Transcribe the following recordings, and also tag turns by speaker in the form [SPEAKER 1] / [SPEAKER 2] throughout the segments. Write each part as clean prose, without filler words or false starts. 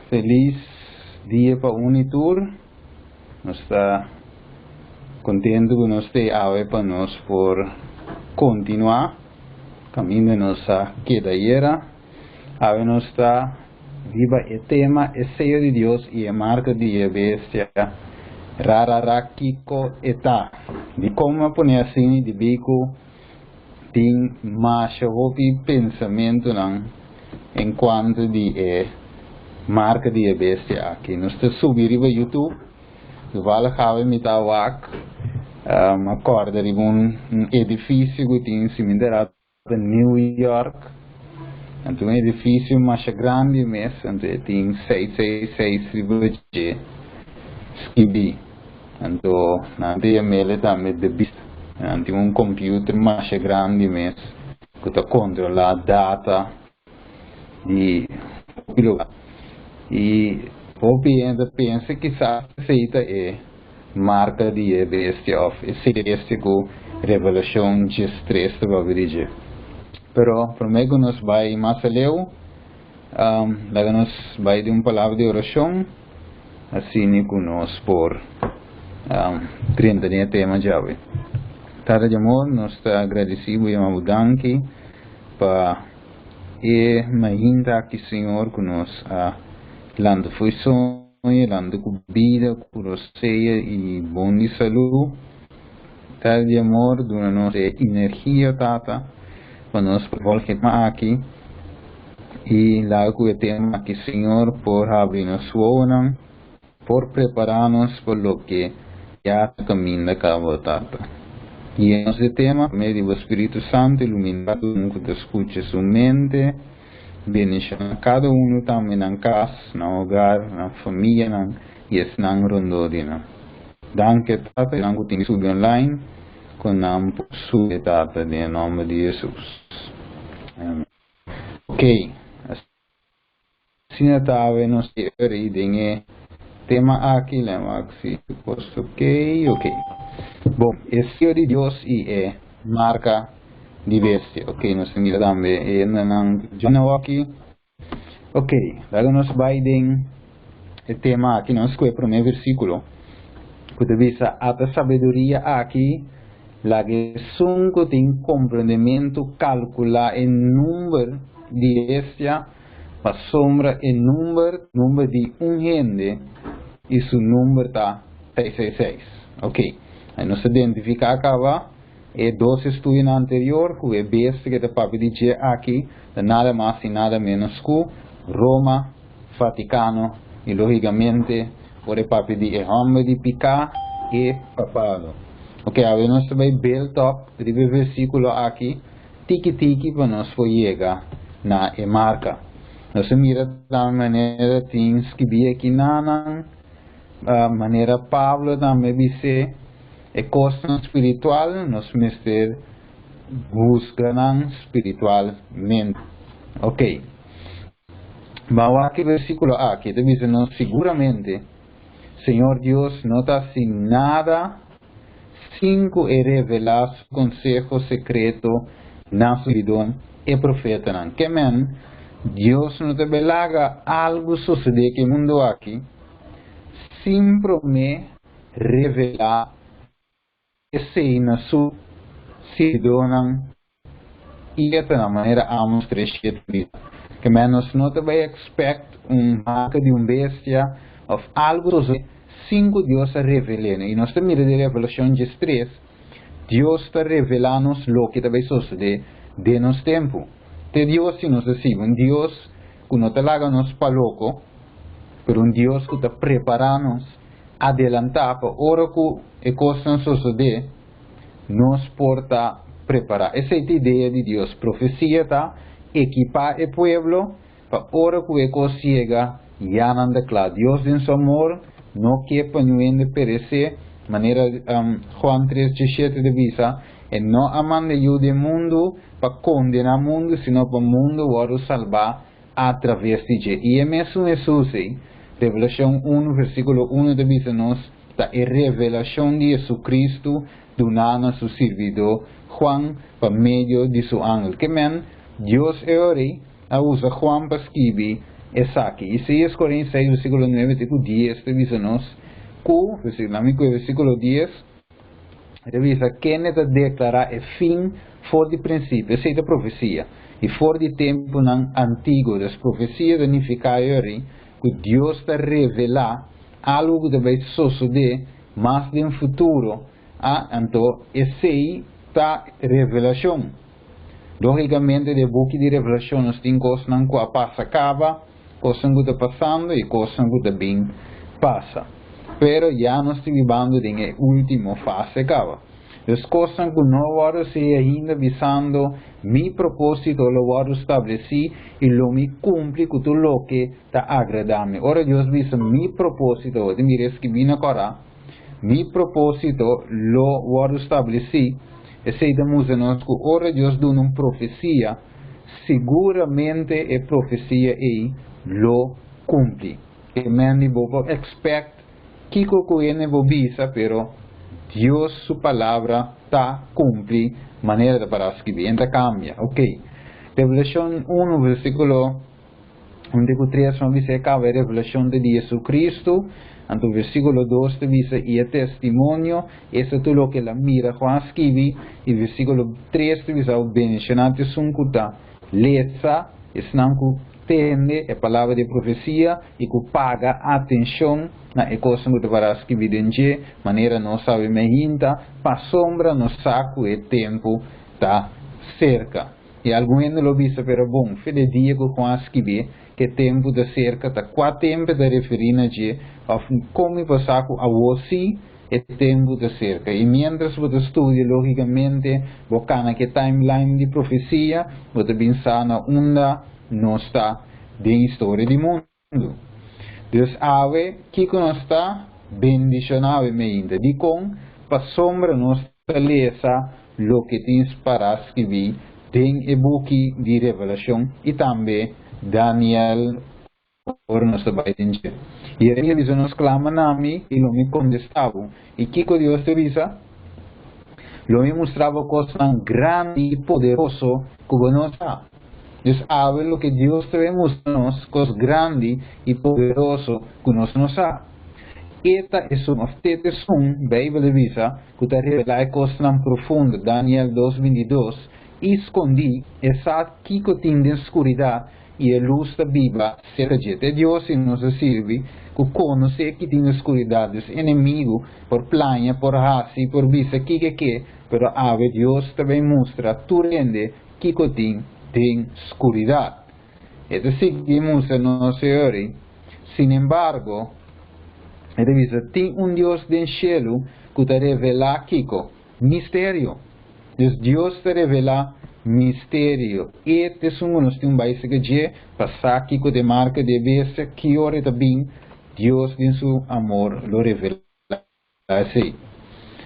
[SPEAKER 1] Felis dia pa un i tur. Nos ta kontentu ku nos t'ei awe pa nos por kontinuá kaminda nos a keda ayera. Awe nos ta riba e tema E Seyo di Dios i e Marka di e Bestia, Ra Ra Ra Kiko E Ta? Dikon mi a pone asina? Debí ku tin masha hopi pensamentunan en kuanto di e marka di e bestia aki. Nos ta subi riba YouTube, toevallig awe mi ta wak, mi a kòrda riba un edifisio ku tin si mi ta ta New York, anto un edifisio masha grandi mes, anto e tin seis seis seis riba dje skibí. Anto nan ta yam'el tambe The Beast. Nan tin un computer masha grandi mes cu ta controla data di hopi lugar. Y hopi hende ta pensa kisas esey ta e marca di e bestia of esey ta e bestia cu Revelacion 13 ta papia di dje. Pero prome cu nos bay mas aleu, laga nos bay den un palabra di oracion. Asina ku nos por drenta den e tema djawe. Tata di amor, nos ta agradesí bo i yama bo danki pa e mainta aki, Señor, ku nos a lanta fo'i soño, lanta ku bida, ku rosea i bon di salú. Tata di amor, duna nos e energia, Tata, pa nos por volg e tema aki. I laga ku e tema aki Señor por habri nos wowonan, por prepará nos pa loke ya ta kaminda kaba, Tata. Guia nos e tema pa medio di bo Spiritu Santu iluminá tur un ku ta skucha su mente, bendishoná kada unu tambe nan kas, nan hogar, nan famianan i esnan rondó di nan. Danki, Tata, i nan ku tin di subi online, ku nan por subi, Tata, den e nòmber di Hesus. Amen. Ok, asina ta awe nos ta eri den e tema aki, lem wak si kos ta ok, ok. Bon, e sio di Dios i e marka di bestia. Ok, nos ta mira tambe e hendenan ku join awaki. Ok, laga nos bai den e tema aki, nos skohe e promé versíkulo ku ta bisa, Ata sabiduria aki, laga esun ku tin komprendementu kalkulá e number di bestia, pasobra e number number di un hende i su number ta 666. Ok, nos a identifiká kaba E dos estudionan anterior ku e bestia ke ta papia di dje aki ta nada mas i nada ménos ku Roma, Vatikano i lógikamente ora e papia di e hòmber di piká, e papado. Oke, awe nos ta bai build up riba e versíkulo aki tiki tiki pa nos por yega na e marka. Nos a mira tambe manera tin skibí aki nanan, manera Pablo tambe bis'é. E kosnan spiritual nos mester busca nan spiritualmente. Ok. Ban wak e versiculo aki. E ta bisa nos siguramente Señor Dios no ta haci nada sin cu e revela su conseho secreto na su sirbidónan, e profetanan. Ke men, Dios no ta belaga algo sosode cu e mundo aki sin prome revelá esei na su sirbidónan i e ta na manera Amos 3:7 bisa. Ke men nos no ta bai expect un marka di un bestia of algu sosodé sin ku Dios a revel'é. I nos ta mira den Revelashon 13, Dios ta revelá nos loke ta bai sosodé den nos tempu. Te Dios si nos ta sigui, un Dios ku no ta laga nos pa loko, pero un Dios ku ta prepará nos adelantá pa ora ku e kosnan sosodé, nos por ta prepará. Esei ta idea di Dios. Profesia ta ekipá e pueblo pa ora ku e kos yega, ya nan ta kla. Dios den su amor no ke pa niun hende peresé, manera Juan tres diesshete ta bisa, E no a manda e Yu den mundu pa kondená mundu, sino pa mundu wòrdu salbá atraves di dje. I e mesun Hesus ei, Revelashon unu versíkulo unu ta bisa nos, ta e revelashon di Hesukristu duná na su sirbidó Juan pa medio di su angel. Ke men, Dios e ora ei a usa Juan pa skibi Esaki. Isaías 46 versíkulo 9 te ku 10 ta bisa nos ku, versíkulo 10, ta bisa kende ta deklará e fin for di prinsipio. Esei ta profesia. I for di tempunan antiguo. Dus profesia ta nifiká yori ku Dios ta revelá algu ku ta bai sosodé mas den futuro. A Anto esei ta revelashon. Lógikamente den buki di Revelashon nos tin kosnan ku a pasa kaba, kosnan ku ta pasando i kosnan ku ta bin pasa. Pero ya nos ta bibando den e último fase kaba. Dus kosnan ku no a wòrdu hasi ainda bisando, Mi propósito lo wòrdu stablesí i lo mi kumpli ku tur loke ta agradá mi. Ora Dios bisa mi propósito, bo ta mira e skibí na kòrá, Mi propósito lo wòrdu stablesí. Esei ta mustra nos ku ora Dios duna un profesia, siguramente e profesia ei lo kumpli. Amen di bo por expect kiko ku hende bo bisa, pero Dios su palabra ta kumpli manera ta pará skibí, en ta kambia. Ok. Revelashon 1 versíkulo 1 te ku 3 nos bisa e kaba e revelashon ta di JesuCristo, anto versíkulo 2 ta bisa i e testimonio, esta tur loke el a mira Juan a skibi, i versíkulo 3 ta bisa bendishoná ta esun ku ta lesa, esnan ku tende e palabra di e profesia i ku paga atenshon na e kosnan ku ta pará skibi den dje, manera nos sabi mehinta, pasobra nos sa ku e tempu ta serka. I algun hende lo bisa, Pero bon, fe de dia ku Juan a skibí ku e tempu ta serka, ta kua tempu e ta referí na dje? Òf kon mi por sa ku awor sí e tempu ta serka? I miéntras bo ta studia, lógikamente bo kana ku e timeline di profesia, bo ta bin sa na unda nos ta den historia di mundu. Dus awe, kiko nos ta bendishoná awe meinta? Dikon? Pasobra nos ta lesa loke tin spará skibí den e buki di Revelashon i tambe Daniel ora nos ta bai den dje. Jeremias bisa nos, Klama na mi i lo mi kontestá bo. I kiko Dios ta bisa? Lo mi mustra bo kosnan grandi i poderoso ku bo no sa. Dus awe loke Dios ta bai mustra nos, kos grandi i poderoso ku nos no sa. E ta esun, òf te ta esun, Beibel ta bisa, ku ta revelá e kosnan profundo, Daniel 2, 22, i skondí, e sa kiko tin den skuridat, i e lus ta biba serka dje. Te Dios i nos a sirbi ku konosé ki tin den skuridat, dus enemigu por plaña, por hasi, por bisa kiko e ke, pero awe Dios ta bai mustra tur hende kiko tin den skuridat. E ta sigui mustra nos e ori. Sinembargo, e ta bisa, tin un Dios den shelu ku ta revelá kiko? Misterio. Dus Dios ta revelá misterio. E ta esun ku nos tin un bai seka dje pa sa kiko ta e marka di e bestia, ki ora e ta bin, Dios den su amor lo revelá esei.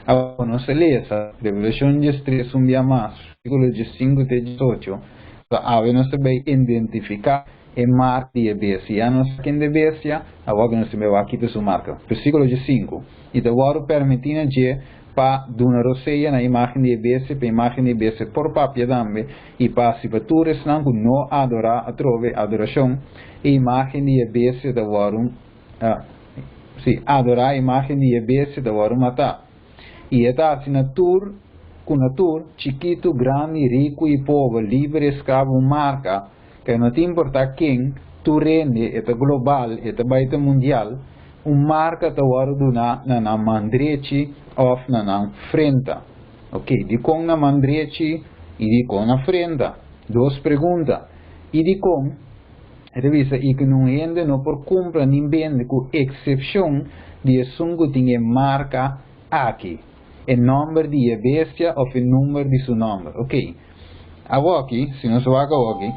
[SPEAKER 1] Awor nos ta lesa Revelashon 13 un bia mas, versíkulo 15 te 18, pa awe nos ta bai identifiká e marka di e bestia. Ya nos sa ken ta e bestia, awor ku nos ta bai wak kita su marka. Versíkulo 15, I ta wòrdu permití na dje pa duna rosea na imágen di e bestia, pa imágen di e bestia por papia tambe, i pa hasi pa tur esnan ku no adorá atrobe adorashon e imágen di e bestia ta wòrdu Sí, adorá imágen di e bestia ta wòrdu matá. I e ta hasi na tur ku na tur, chikitu, grandi, riku i pober, liber i esklabo, un marka, ku no ta importá ken, tur hende, e ta global, e ta bai ta mundial, un marka ta wòrdu duná na nan man drechi òf na nan frenta. Oke, dikon na man drechi i dikon na frenta? Dos pregunta. I dikon? E ta bisa i ku nun hende no por kumpra nin bende ku eksepshon di esun ku tin e marka aki, e nòmber di e bestia òf e number di su nòmber. Oke, awoki, si nos wak awoki,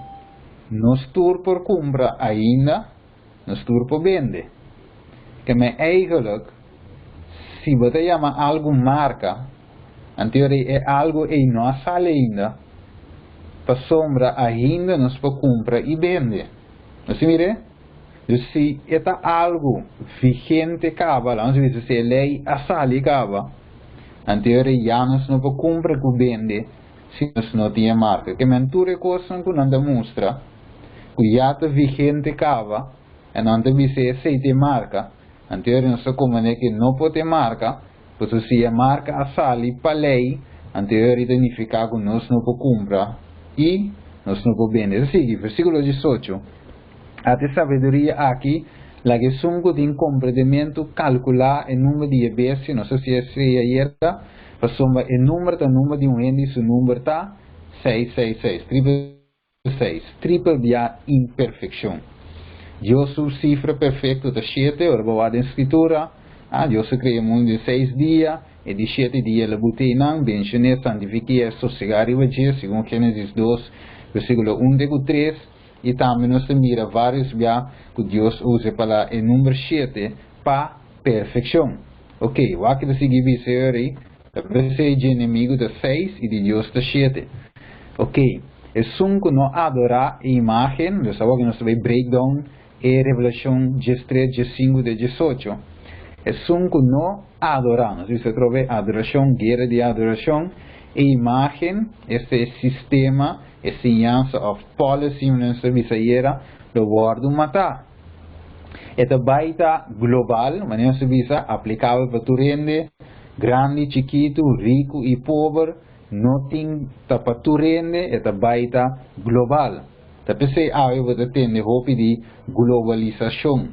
[SPEAKER 1] nos tur por kumpra ainda, nos tur por bende. Keme eigenlijk, si bo ta yama algu marka, Anto rei e algu ei no a sali ainda, pasobra ainda nos por kumpra i bende. Nos tin mir'é? Dus si e ta algu vigente kaba, laga nos bisa si e lei a sali kaba, anto rei ya nos no por kumpra ku bende si nos no tin e marka. Ke men tur e kosnan ku nan ta mustra. ku ya ta vigente kaba, i nan ta bisa esei ta e marka, anto ora nos ta komprendé ku no por ta e marka, pasobra si e marka a sali pa lei, anto ora ta nifiká ku nos no por kumpra i nos no por bende. Ta sigui, versíkulo 18, Ata e sabiduria aki, laga esun ku tin komprendementu kalkulá e number di e bestia, nos a siña esei ayera, pasobra e number ta number di un hende i su number ta 666, triple seis, triple bia imperfekshon. Dios su sifra perfekto ta shete, ora bo wak den Skritura, ah, Dios a krea e mundu den seis dia, e di shete dia el a buta einan, benshoné, santifiké, sosegá riba dje, segun Génesis 2, versíkulo 1 te ku 3, i tambe nos ta mira vários bia ku Dios usa e palabra e number shete pa perfekshon. Ok, wak ta sigui bisa e ora ei, Ta p'esei dje enemigu ta seis i di Dios ta shete. Ok, esun ku no adorá e imágen, nos awor ku nos ta bai break down e Revelashon 13, 15 te 18. Esun ku no adorá, nos bisa atrobe adorashon, guera di adorashon, e imágen, esta e sistema, e siñansa òf policy, nos ta bisa ayera, lo wòrdu matá. E ta bai ta global, manera nos ta bisa, aplikabel pa tur hende, grandi, chikitu, riku i pober, no tin ta pa tur hende, e ta bai ta global. Ta p'esei awe bo ta tende hopi di globalisashon,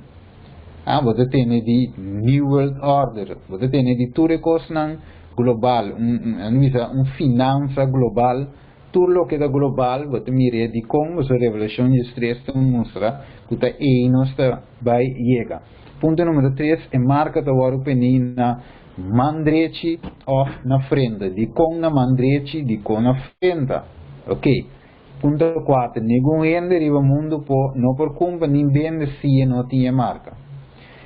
[SPEAKER 1] ah, bo ta tende di New World Order, bo ta tende di tur e kosnan global, un, un, bisa un finansa global. Tur loke ta global bo ta mir'é dikon boso Revelashon 13 ta mustra ku ta ei nos ta bai yega. Punto numero 3, e marka ta wòrdu pení na man drechi òf na frenta. Dikon na man drechi, dikon na frenta? Ok. Punto 4, ningun hende riba mundu por no por kumpra ni bende si e no tin e marka.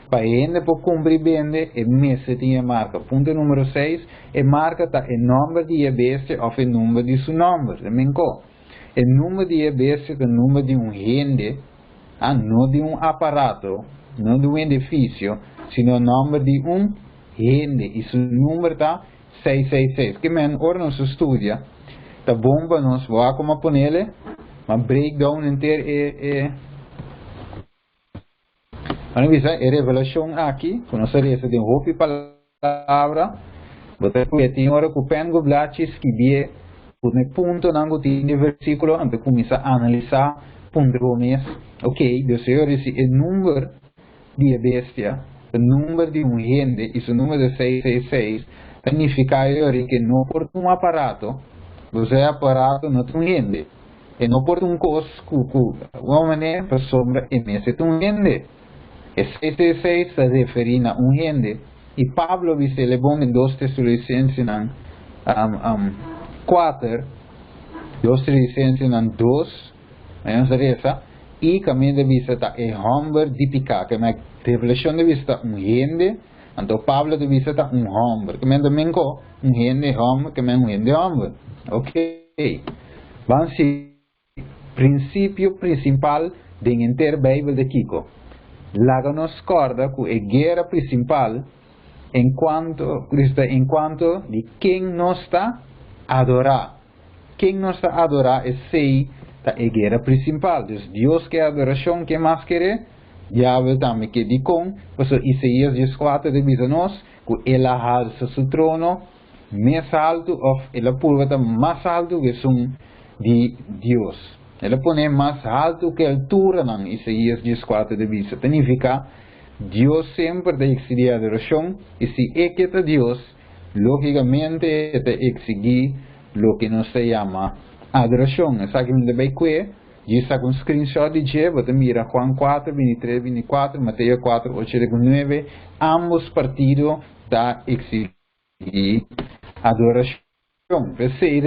[SPEAKER 1] Pa e hende por kumpra i bende, e mester tin e marka. Punto numero 6, E marka ta e nòmber di e bestia òf e number di su nòmber. Ta menko. E number di e bestia ta number di un hende, a no di un aparato, no di un edifisio, sino nòmber di un hende i su number ta 666. Ke men ora nos a studia ta bon pa nos wak como a ponele, ma break down henter e e. Nan a bisa, E revelashon aki, ku nos a resa den hopi palabra, bo ta pue tin ora ku pèn ku blachi skibié ku e puntonan ku tin den versíkulo, anto kuminsá analisá, puntra bo mes, Ok, Dios Señor di si e number di e bestia ta number di un hende i su number ta 666, ta nifiká e ora ke no por ta un aparato, pasobra e aparato no ta un hende. E no por ta un kos ku ku un manera pasobra e mester ta un hende. E 666 ta referí na un hende i Pablo a bisa el bon den 2 Tesalonicensenan 4, 2 Tesalonicensenan 2, manera nos a resa, i kaminda a bisa ta e hòmber di piká, ke men Revelashon ta bisa ta un hende, anto Pablo ta bisa ta un hòmber, ke men ta men ko un hende hòmber, ke men un hende hòmber. Ok. Ban sigui prinsipio prinsipal den henter Beibel ta kiko? Laga nos kòrda ku e guera prinsipal enkuanto ta enkuanto di ken nos ta adorá. Ken nos ta adorá esei ta e guera prinsipal. Dus Dios ke adorashon, ken mas kere? Diabel tambe ke. Dikon? Pasobra Isaías 14 ta bisa nos ku el a halsa su trono mes haltu òf el a purba ta mas haltu ku esun di Dios. El a pon'é mas haltu ku e alturanan, Isaías 14 ta bisa. Ta nifiká, Dios semper ta eksigí adorashon, i si e ke ta Dios, lógikamente e ta eksigí loke nos ta yama adorashon. Esaki mi ta bai kue, djis saka un screenshot di dje, bo ta mira Juan 4, 23, 24, Mateo 4, 8 te ku 9, ámbos partido ta eksigí adorashon. P'esei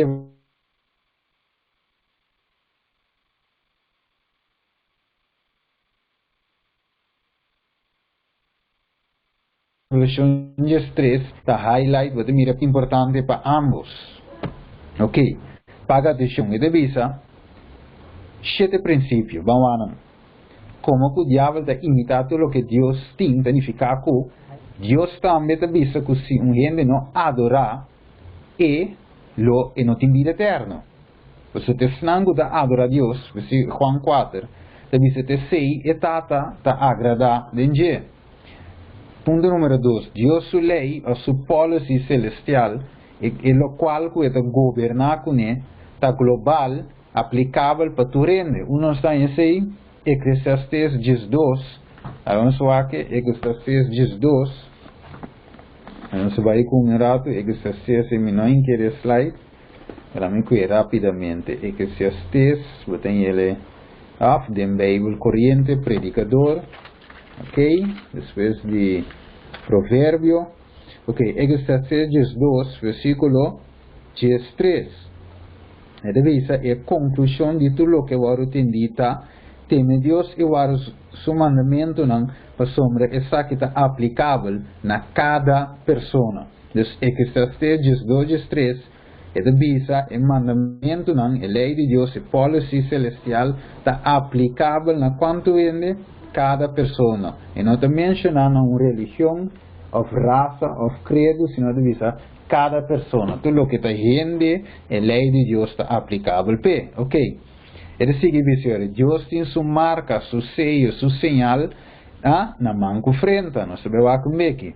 [SPEAKER 1] Revelashon 13 ta highlight bo ta mira importante pa ámbos. Ok, paga atenshon. E ta bisa shete prinsipio. Ban wak nan. Komo ku Diabel ta imitá tur loke Dios tin, ta nifiká ku Dios tambe ta bisa ku si un hende no adorá E, lo e no tin bida eterno. Pasobra ta esnan ku ta adorá Dios, Juan 4, Ta bisa t'esei e Tata ta agradá den dje. Punto numero 2. Dios su lei òf su policy selestial, e lokual ku e ta goberná kuné, ta global, aplikabel pa tur hende. Uno nos ta haña esei Eclesiastes 12. Awor nos wak Eclesiastes 12. Nos bai ku un ratu Eclesiastes, i mi no a inkere slide, pero mi kue rápidamente. Eclesiastes, bo ta yele af den Bijbel Koriente, Predikador, ok, despues di Proverbio. Ok, Eclesiastes 12, versíkulo 13. E ta bisa e konklushon di tur loke wòrdu tendí ta, Teme Dios i warda Su mandamentunan, pasobra esaki ta aplikabel na kada persona. Dus Eclesiastes 12, 13, e ta bisa e mandamentunan, e lei di Dios, e policy selestial, ta aplikabel na kuantu hende? Kada persona. E no ta menshoná na un religion òf rasa òf kredo, sino ta bisa kada persona. Tur loke ta hende, e lei di Dios ta aplikabel p'e. Ok. E ta sigui bisa ora, Dios tin su marka, su seyo, su señal, a, na man ku frenta. Nos ta bai wak un beki.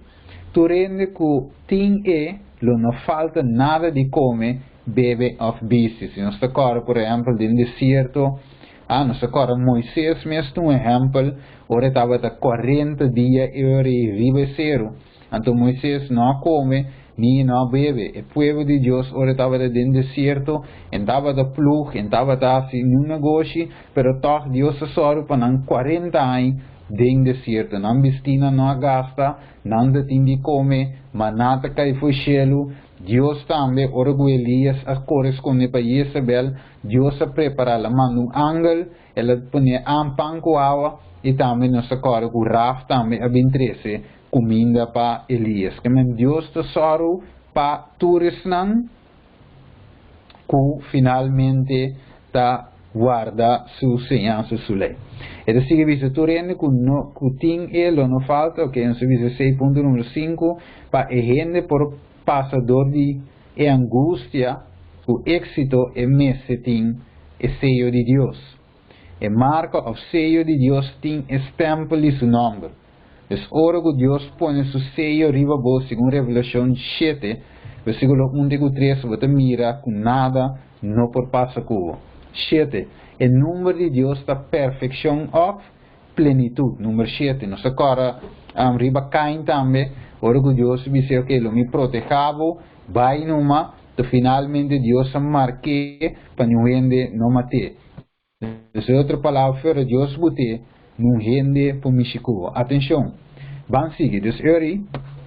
[SPEAKER 1] Tur hende ku tin e lo no falta nada di kome, bebe òf bisti. Si nos ta kòrda, por ehèmpel, den desierto, a, nos ta kòrda Moises mes ta un ehèmpel, ora e tabata 40 dia e ora ei riba e seru. Anto Moises no a kome ni no a bebe. E pueblo di Dios ora e tabata den desierto, en tabata plug, en tabata hasi niun negoshi, pero tòg Dios a sòru pa nan 40 aña den desierto. Nan bistínan no a gasta, nan ta tin di kome, maná ta kai for shelu. Dios tambe, ora ku Elias a kore skonde pa Jezabel, Dios a prepará, el a manda un angel, el a pone pan ku awa, i tambe nos ta kòrda ku Raf tambe a bin trese kuminda pa Elias. Ke men Dios ta sòru pa tur esnan ku finalmente ta warda su señansa, su lei. E ta sigui bisa tur hende ku no ku tin e lo no falta, oke, nos ta bisa esei punto numero 5, pa e hende por pasa dor di e angustia ku éksito e mester tin e seyo di Dios. E marka òf seyo di Dios tin e stèmpel di su nòmber. Pues ora ku Dios pone su seyo riba bo segun Revelashon 7, versíkulo 1 te ku 3, bo ta mira ku nada no por pasa ku bo. 7, E number di Dios ta perfekshon òf plenitut. Number 7. Nos ta kòrda riba Kain tambe, ora ku Dios bis'é, Oke, lo mi protehá bo, bai numa. To finalmente Dios a mark'é pa niun hende no mat'é. Dus e otro palabra fuera Dios but'é, niun hende por mishi ku bo. Atenshon! Ban sigui. Dus eri,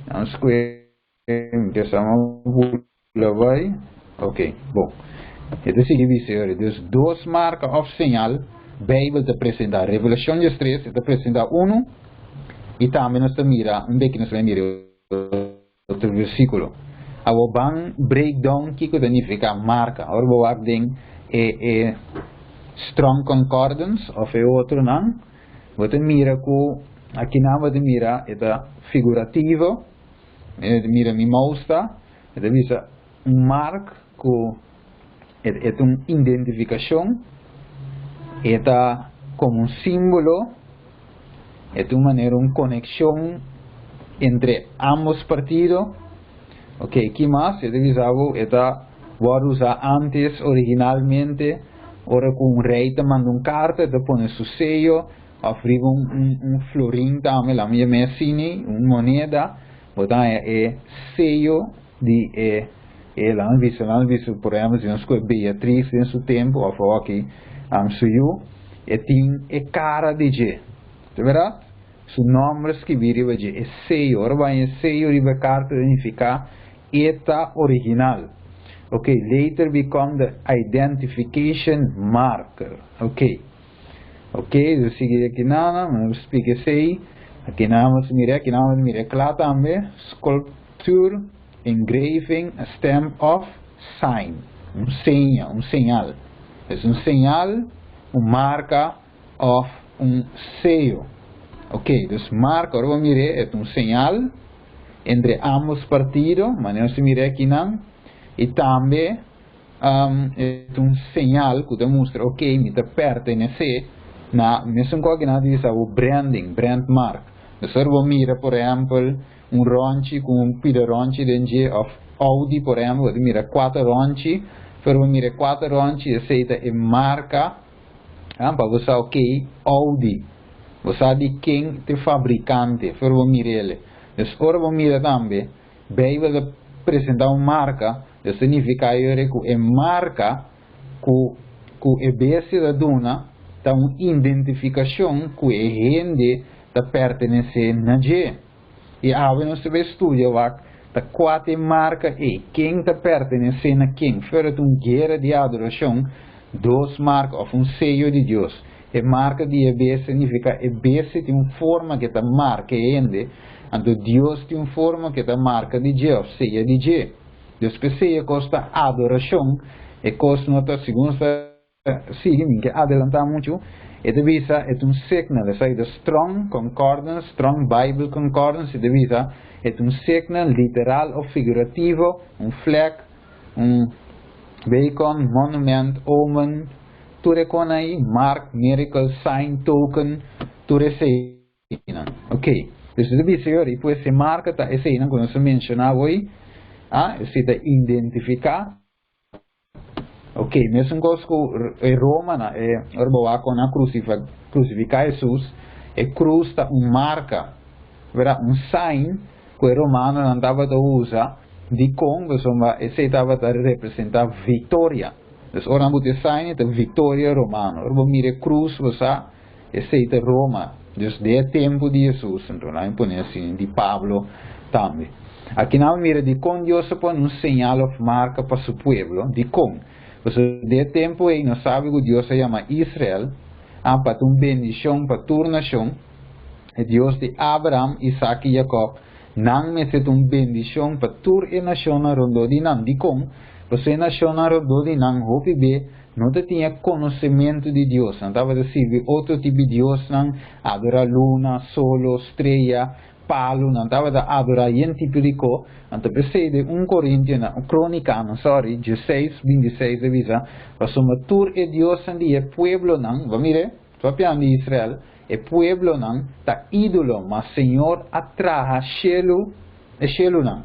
[SPEAKER 1] nan skue empezamos bula bai. Ok, bon. E ta sigui bisa eri. Dus dos marka òf señal Beibel ta presentá. Revelashon 13 e ta presentá unu i tambe nos ta mira un beki nos ta bai mira otro versíkulo. Awor ban break down kiko ta nifiká marka. Ora bo wak den e e Strong Concordance òf e otronan, bo ta mira ku akinan bo ta mira e ta figurativo. E ta mira mi mouse ta, e ta bisa un mark ku e e ta un identifikashon, e ta komo un símbolo. E ta un manera un konekshon entre ambos partido. Ok, ki mas? E ta bisa bo e ta wòrdu usá antes originalmente ora ku un rei ta manda un karta e ta pone su seyo òf riba un un un florin tambe laat mi yam'é asini un moneda bo ta haña e seyo di e e laat mi bisa laat mi bisa por ehèmpel si nos skohe Beatriz den su tempu òf awor su yu. E tin e kara di dje. Ta bèrdat? Su nòmber skibí riba dje. E seyo. Ora bo haña e seyo riba e karta ta nifiká e ta original. Ok, later become the identification marker. Ok. Ok, dus sigui aki nana, mi a splika esei. Aki nan bo ta mira, aki nan bo ta mira e kla tambe. Sculpture, engraving, a stamp of sign. Un seña, un señal. Es un señal, un marka òf un seyo. Ok, dus marka, ora bo mir'é, e ta un señal entre ambos partido, manera nos ta mir'é akinan, i tambe e ta un señal ku ta mustra, ok, mi ta pertenesé Na mesun ku aki nan ta bisa bo branding, brandmark. Dus ora bo mira por ehèmpel un rònchi ku un pida rònchi den dje òf Audi por ehèmpel bo ta mira kuater rònchi, ora bo mira e kuater rònchi esei ta e marka pa bo sa ok Audi. Bo sa di ken ta e fabrikante ora bo mir'el. Dus ora bo mira tambe Beibel ta presentá un marka, dus ta nifiká yora ku e marka ku ku e bestia ta duna ta un identifikashon ku e hende ta pertenesé na dje. I awe nos ta bai studia wak ta kua ta e marka ei, ken ta pertenesé na ken. Fuera ta un guera di adorashon, dos marka òf un seyo di Dios. E marka di e bestia nifiká e bestia tin un forma ku e ta marka e hende, anto Dios tin un forma ku e ta marka di dje òf seya di dje. Dios p'esei e kos ta adorashon, e kos no ta, segun sta sigui, mi ke adelantá muchu, e ta bisa e ta un signal, esaki ta Strong Concordance, Strong Bible Concordance, e ta bisa e ta un signal literal òf figurativo, un flek, un beacon, monument, omen, tur e kon ei, mark, miracle, sign, token, tur eseinan. Ok, dus e ta bisa yori, i pues e marka ta eseinan ku nos a menshoná awor, a, esei ta identifiká. Ok, mesun kos ku e Romanan, e ora bo wak kon nan a krusifiká Hesus, e krus ta un marka, bèrdat, un sign ku e romanonan tabata usa. Dikon? Pasobra esei tabata representá viktoria. Dus ora nan buta e sign e ta viktoria romano. Ora bo mira e krus bo sa esei ta Roma. Dus den e tempu di Hesus, anto nan a pone asina, di Pablo tambe. Aki nan a mira dikon Dios a pone un señal òf marka pa su pueblo. Dikon? Pasobra den e tempu ei nos sabi ku Dios a yama Israel a pa ta un bendishon pa tur nashon. E Dios di Abraham, Isaac i Jakòb, nan mester ta un bendishon pa tur e nashonnan rondó di nan. Dikon? Pasobra e nashonnan rondó di nan hopi be no ta tin e konosementu di Dios. Nan tabata sirbi otro tipo di diosnan, adorá luna, solo, strea, palu, nan tabata adorá yen tipo di ko. Anto p'esei den un Korintionan, Krónikanan, sòri, dieseis, bintiseis ta bisa, Pasobra tur e diosnan di e pueblonan, bo a mir'é? Papiando di Israel, e pueblonan ta ídolo, ma Señor a traha shelu, e shelunan.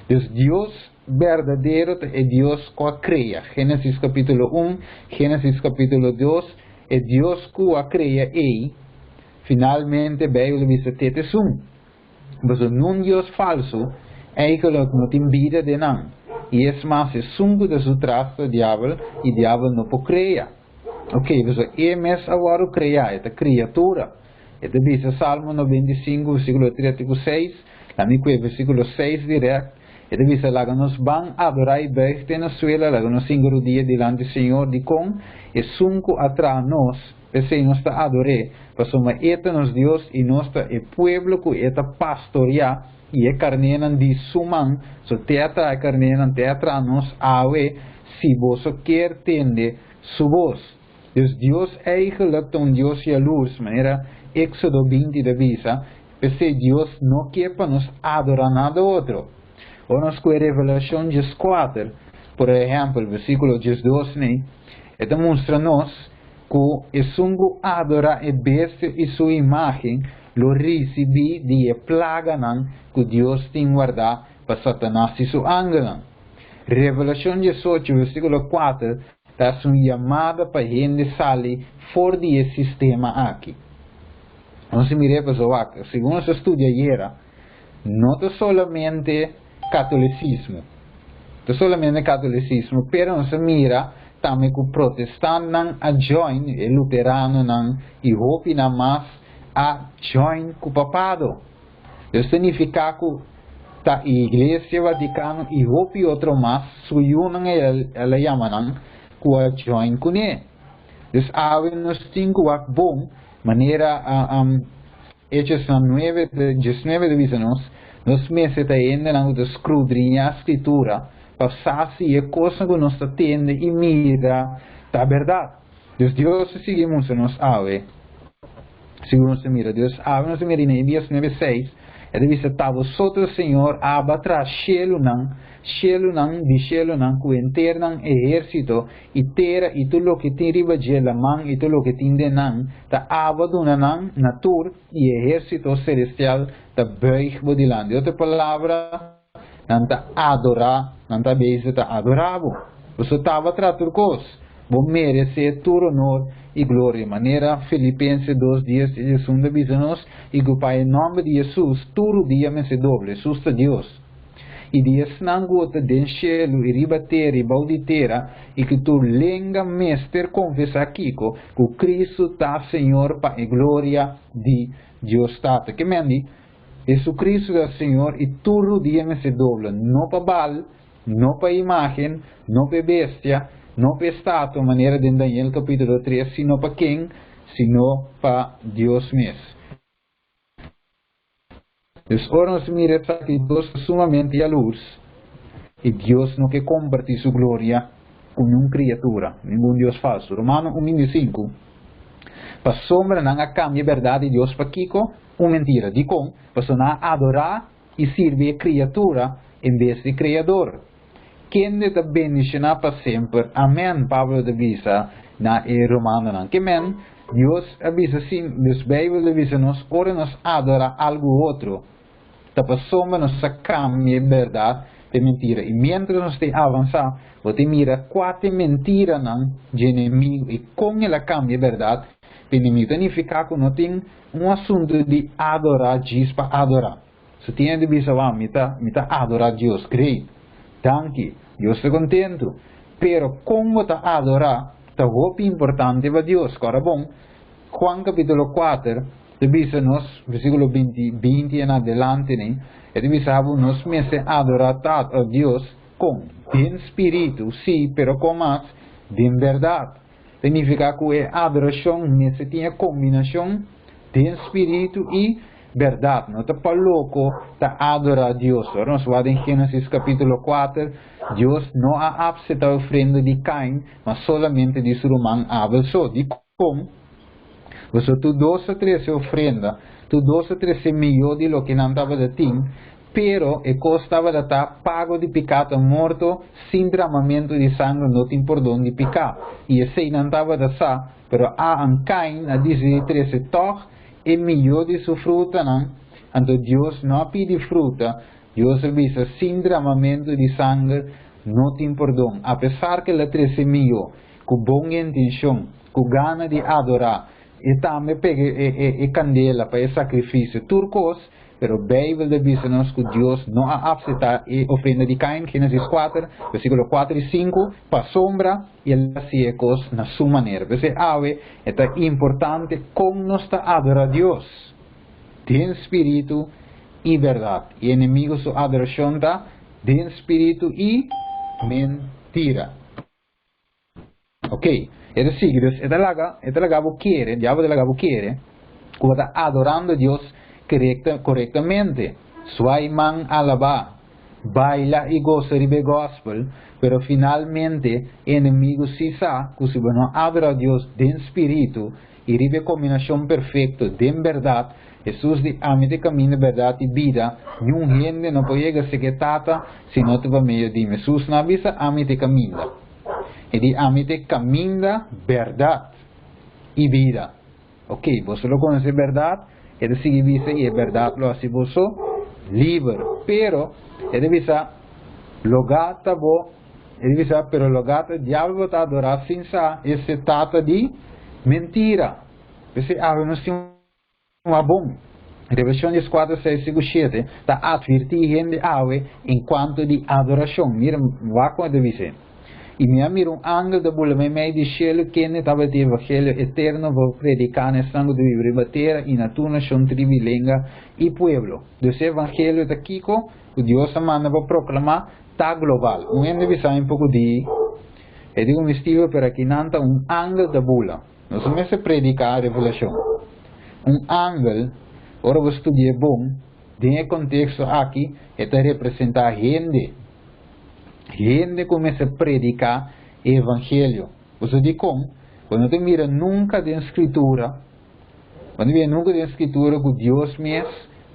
[SPEAKER 1] Dus Dios berdadero ta e Dios ku a krea. Génesis kapítulo un, Génesis kapítulo dos, e Dios ku a krea ei, finalmente Beibel ta bisa te ta esun. Pasobra nun dios falsu eigenlijk no tin bida den nan, i es mas esun ku ta su tras ta diabel, i diabel no por krea. Ok, pasobra e mes a wòrdu kreá, e ta kriatura. E ta bisa Salmo 95 versíkulo 3 te ku 6, la mi kue versíkulo 6 dirèkt, e ta bisa, Laga nos ban adorá i bùig te na suela, laga nos hinka rudia dilanti Señor, dikon? Esun ku a traha nos, p'esei nos ta ador'é, pasobra e ta nos Dios i nos ta e pueblo ku e ta pastoriá i e karnénan di su man, so te a traha e karnénan, te a traha nos awe, si boso kier tende su bos. Dus Dios eigenlijk ta un Dios yalurs, manera Éxodo 20 ta bisa, p'esei Dios no ke pa nos adorá nada otro. Ora nos kohe Revelashon 14, por ehèmpel, versíkulo 12 nei, e ta mustra nos ku esun ku adorá e bestia i su imágen lo risibí di e plaganan ku Dios tin wardá pa Satanas i su angelnan. Revelashon 18, versíkulo 4 ta hasi un yamada pa hende sali for di e sistema aki. Nos a mir'é pasobra wak, segun nos a studia ayera, no ta solamente katolisismo, ta solamente katolisismo, pero nos a mira tambe ku protestantnan a join, e luteranonan i hopinan mas a join ku papado. Eso ta nifiká ku ta Iglesia Vatikano i hopi otro mas, su yunan el a yama nan, ku a join kuné. Dus awe nos tin ku wak bon, manera Hechosnan 9, 19 ta bisa nos, nos mester ta hendenan ku ta skrudriñá Skritura pa sa si e kosnan ku nos ta tende i mira ta bèrdat. Dus Dios ta sigui mustra nos awe. Sigur nos ta mira Dios awe, nos ta mira Nehemias 9, 6. E ta bisa, Ta bo so ta Señor, abo a traha shelunan, shelunan di shelunan, ku henter nan ehérsito, i tera i tur loke tin riba dje, laman i tur loke tin den nan, ta abo a duna nan na tur, i ehérsito selestial ta buig bo dilanti. Otro palabra, nan ta adorá, nan ta bezig ta adorá bo. Boso taba traha tur kos, bo meresé tur honor i gloria, manera Filipense dos, dies i diesun ta bisa nos, i ku pa e nòmber di Hesus tur rudia mester dobla. Hesus ta Dios. I di esnan ku ta den shelu i riba tera i bou di tera, i ku tur lenga mester konfesá kiko? Ku Kristu ta Señor pa e gloria di Dios Tata. Ke men di? Jesucristo ta Señor i tur rudia mester dobla, no pa Baal, no pa imagen, no pa e bestia, no pa e statua manera den Daniel capítulo tres, sino pa ken? Sino pa Dios mes. Dus ora nos mira esaki, Dios ta sumamente yalurs i Dios no ke comparti su gloria ku niun kriatura, ningun dios falsu. Romano un 25, Pasobra nan a kambia e bèrdat di Dios pa kiko? Un mentira. Dikon? Pasobra nan a adorá i sirbi e kriatura en bes di Kreador, kende ta bendishoná pa semper. Amèn, Pablo ta bisa na e romanonan. Ke men? Dios a bisa sin, dus Beibel ta bisa nos, ora nos adorá algu otro, ta pasobra nos a kambia e bèrdat pa e mentira. I miéntras nos ta avansá, bo ta mira kua ta e mentiranan dje enemigu i kon el a kambia e bèrdat pa e enemigu. Ta nifiká ku no tin un asuntu di adorá djis pa adorá. Si tin hende bisa, Wou, mi ta, mi ta adorá Dios. Great! Danki! Dios ta kontentu. Pero kon bo ta adorá ta hopi importante pa Dios. Kòrda bon, Juan kapítulo kuater ta bisa nos, versíkulo binti, binti en adelante nei, e ta bisa bo nos mester adorá Tata, Dios, kon? Den spiritu, sí, pero kon mas? Den bèrdat. Ta nifiká ku e adorashon mester tin e kombinashon den spiritu i bèrdat. No ta pa loko ta adorá Dios. Ora nos wak den Génesis kapítulo kuater, Dios no a apseptá e ofrenda di Kain, ma solamente di su ruman Abel so. Dikon? Pasobra tur dos a trese ofrenda, tur dos a trese mihó di loke nan tabata tin, Pero e kos tabata ta, pago di piká ta morto, sin dramamentu di sanger no tin pordon di piká. I esei nan tabata sa, pero Aan Kain a disidí trese tòg e mihó di su frutanan, anto Dios no a pidi fruta, Dios a bisa, sin dramamentu di sanger no tin pordon. Apesar ku el a trese mihó, ku bon intenshon, ku gana di adorá, e tambe pega e kandela pa e sakrifisio, tur kos. Pero Beibel ta bisa nos ku Dios no a apseptá e ofrenda di Kain, Génesis kuater, versíkulo kuater i sinku, pasobra el a hasi e kos na su manera. P'esei awe e ta importante kon nos ta adorá Dios, den spiritu i bèrdat. E enemigu su adorashon ta den spiritu i mentira. Ok, e ta sigui, dus e ta laga, e ta laga bo kere, diabel ta laga bo kere ku bo ta adorando Dios kerekta, korektamente. Swai man alabá, baila i gosa riba e gòspel, pero finalmente e enemigu sí sa ku si bo no adorá Dios den spiritu i riba e kombinashon perfekto den bèrdat, Hesus di, Ami ta e kaminda, bèrdat i bida, niun hende no por yega serka e Tata si no ta pa medio di mi. Hesus no a bisa, Ami ta e kaminda. E di, Ami ta e kaminda, bèrdat i bida. Ok, boso lo konosé bèrdat, e ta sigui bisa, i e bèrdat lo hasi boso liber. Pero, e ta bisa, logá ta bo, e ta bisa, pero logá ta diabel bo ta adorá sin sa, ese tata di mentira. P'esei awe nos tin. Un abon. Revelashon dieskuater, seis i ku shete ta atvirtí hende awe en kuanto di adorashon. Mira, wak kon e ta bis'é, I mi a mira un angel ta bula meimei di shelu, kende tabatin evangelio eterno pa prediká na esnan ku ta biba riba tera i na tur nashon, tribu i lenga i pueblo. Dus e evangelio ta kiko ku Dios a manda pa proklamá ta global. Un hende bisa mi poko di, E di ku mi stiba, pero akinan ta un angel ta bula. Nos no mester prediká Revelashon. Un angel, ora bo studi'é bon, den e konteksto aki e ta representá hende. Hende ku mester prediká e evangelio. Bo sa dikon? Bo no ta mira nunka den Skritura, bo no ta mira nunka den Skritura ku Dios mes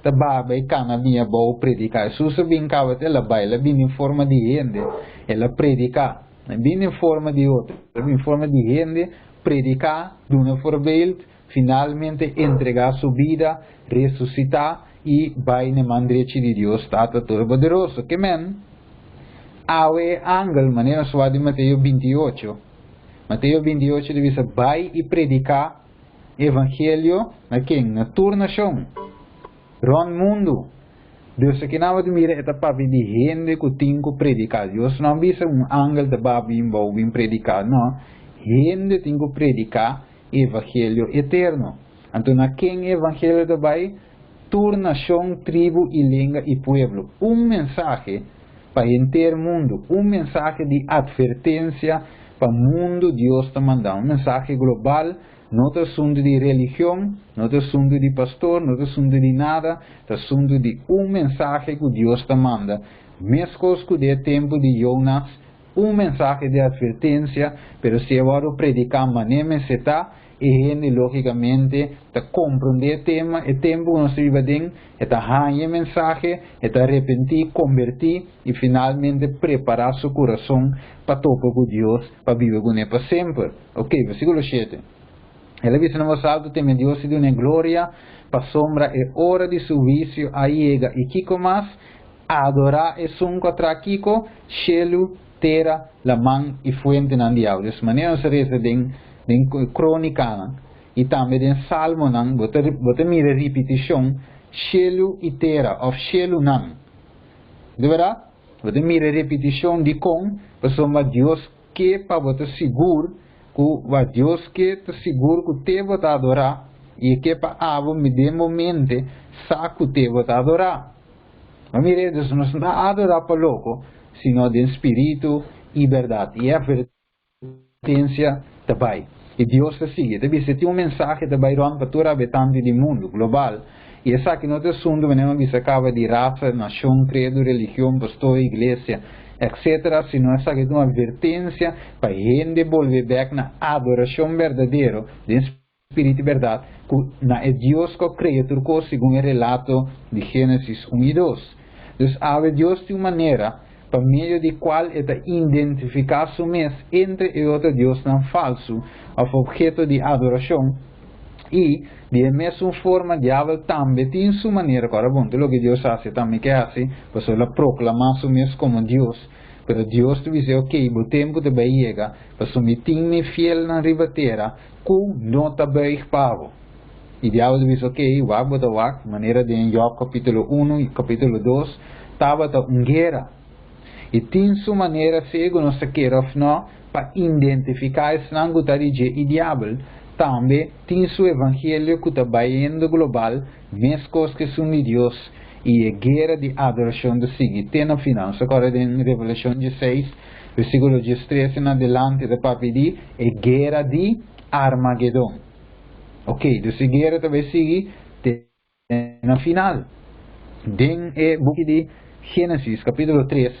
[SPEAKER 1] Ta baha bai kana bin abou prediká. Hesus a bin kaba el a bai, el a bin den forma di hende, el a prediká. No a bin den forma di otro, el a bin forma di hende, prediká, duna voorbeeld, finalmente entregá su bida, resusitá i bai na e man drechi di Dios Tata Todopoderoso. Ke men? Awe e angel, manera nos wak den Mateo 28, Mateo 28 ta bisa, Bai i prediká evangelio na ken? Na tur nashon rònt mundu. Dios aki nan bo ta mira e ta papia di hende ku tin ku prediká. Dios no a bisa un angel ta ba bin bou bin prediká. No, hende tin ku prediká evangelio eterno. Anto na ken e evangelio ta bai? Tur nashon, tribu i lenga i pueblo. Un mensahe pa henter mundu, un mensahe di atvertensia pa mundu Dios ta manda, un mensahe global, no ta asuntu di religion, no ta asuntu di pastor, no ta asuntu di nada, ta asuntu di un mensahe ku Dios ta manda, meskos ku den e tempu di Jonas, un mensahe di atvertensia, pero si e wòrdu prediká manera mester ta, E hende lógikamente ta komprondé e tema, e tempu ku nos ta biba aden, e ta haña e mensahe, e ta arepentí, kombertí i finalmente prepará su kurason pa topa ku Dios, pa biba kuné pa semper. Ok, versíkulo 7. El a bisa na bos altu, Teme Dios i dun'é gloria, pasobra e ora di su huisio a yega. I kiko mas? Adorá esun ku a traha kiko? Shelu, tera, laman i fuentenan di awa. Des manera nos a resa den den Krónikanan i tambe den Salmonan, bo ta bo ta mira ripitishon shelu i tera òf shelunan. Di bèrdat? Bo ta mira ripitishon dikon? Pasobra Dios ke pa bo ta sigur ku wa Dios ke ta sigur ku te bo ta adorá i e ke pa abo den bo mente sa ku te bo ta adorá. Ma mira, dus nos no ta adorá pa loko, sino den spiritu i bèrdat. I e atvertensia ta bai. I Dios ta sigui. E ta bisa, tin un mensahe ta bai rònt pa tur habitante di mundu, global. I esaki no ta asuntu manera mi a bisa kaba di rasa, nashon, kredo, religion, pastor, iglesia, etcetera, sino esaki ta un atvertensia pa hende bolbe bèk na adorashon berdadero den Spiritu bèrdat ku na e Dios ku a krea tur kos segun e relato di Génesis 1 i 2. Dus awe Dios tin un manera pa medio di kual e ta identifiká su mes entre e otro diosnan falsu òf opheto di adorashon, i di e mesun forma diabel tambe tin su manera ku ora bon tur loke Dios hasi e tambe ke hasi pasobra el a proklamá su mes komo Dios. Pero Dios ta bis'é, Ok, bo tempu ta bai yega, pasobra mi tin mi fielnan riba tera ku no ta buig pa bo. I diabel ta bisa, Ok, wak bo ta wak, manera den Job kapítulo 1 i kapítulo 2, tabata un guera. I tin su manera, sea ku nos ta kere òf nò, pa identifiká esnan ku ta di dje i diabel tambe tin su evangelio ku ta bayendo global meskos ku esun di Dios i e guera di adorashon ta sigui te na final. Nos ta kòrda den Revelashon 16, versíkulo 13 en adelante ta papia di e guera di Armagedon. Ok, dus e guera ta bai sigui te na final. Den e buki di Génesis kapítulo 3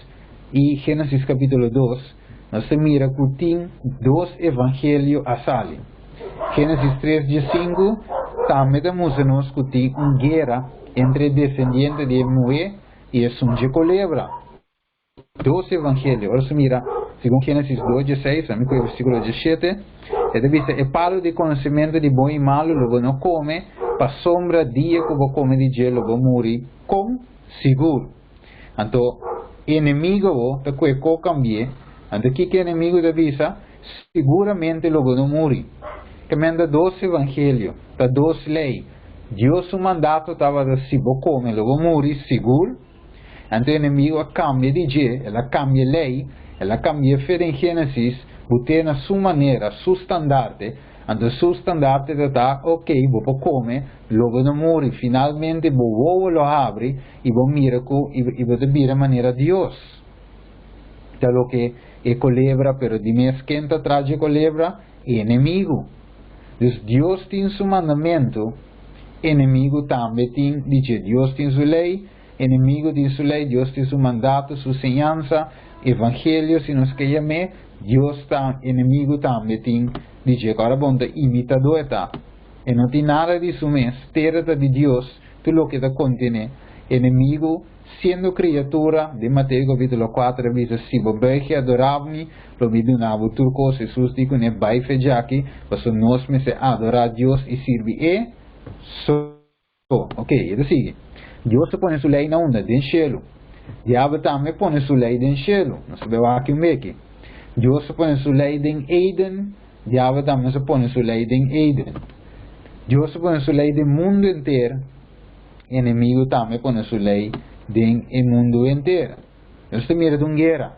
[SPEAKER 1] i Génesis kapítulo 2, nos ta mira ku tin dos evangelio a sali. Génesis 3 15 tambe ta mustra nos ku tin un guera entre e desendiente di e muhé i esun dje kolebra. Dos evangelio. Ora su mira, segun Génesis 2 16, ami ku e versíkulo 17, e ta bisa, E palu di konosementu di bon i malu lo bo no kome, pasobra dia ku bo kome di dje lo bo muri kon sigur. Anto, enemigo bo ta kue ko kambi'é. Anto kiko enemigo ta bisa? Siguramente lo bo no muri. Kementa dos evangelio, ta dos lei. Dios su mandato tabata si bo kome lo bo muri sigur. Anto enemigo a kambia di dje, el a kambia lei, el a kambia fe den Génesis, but'é na su manera, su standarte. Anto su standarte ta ta, ok, bo por kome, lo bo no muri. Finalmente bo wowo lo habri i bo mira ku i bo ta bira manera Dios. Ta loke e kolebra, pero di mes ken ta tras dje kolebra? E enemigu. Dus Dios tin su mandamentu, enemigu tambe tin di dje. Dios tin su lei, enemigu tin su lei, Dios tin su mandato, su señansa, evangelio si nos ke yam'é, Dios ta, enemigu tambe tin di dje. Ku ora bon ta imitadó e ta. E no tin nada di su mes, tera ta di Dios. Tur loke ta kontené. Enemigu, siendo kriatura, den Mateo kapítulo 4 a bisa, Si bo buig i adorá mi, lo mi duna bo tur kos. Hesus di kuné, Bai fe djaki, pasobra nos mester adorá Dios i sirbi e so. Ok, e ta sigui. Dios a pone su lei na unda? Den shelu. Diabel tambe a pone su lei den shelu. Nos ta bai wak un beki. Dios a pone su lei den Eden, diabel tambe a pone su lei den Eden. Dios a pone su lei den mundu henter, enemigu tambe a pone su lei den e mundu henter. Nos ta mira ta un guera.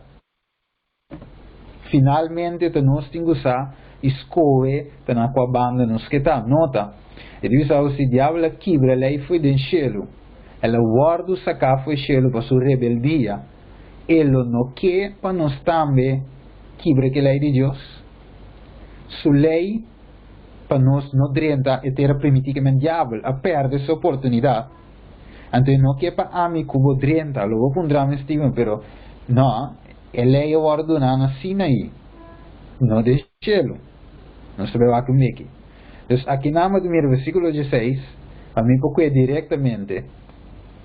[SPEAKER 1] Finalmente ta nos tin ku sa i skohe ta na kua banda nos ke ta. Nota, E ta bisa si diabel a kibra lei fo'i den shelu, el a wòrdu saká fo'i shelu pa su rebeldia, e lo no ke pa nos tambe kibra ki lei di Dios? Su lei pa nos no drenta e tera primití ke men diabel a pèrdè su oportunidat. Anto e no ke pa ami ku bo drenta, lo bo puntra mi stima, pero no, e lei a wòrdu duná na Sinaí, no den shelu. Nos ta bai wak un beki. Dus akinan bo ta mira versíkulo dieseis, pa mi por kue direktamente,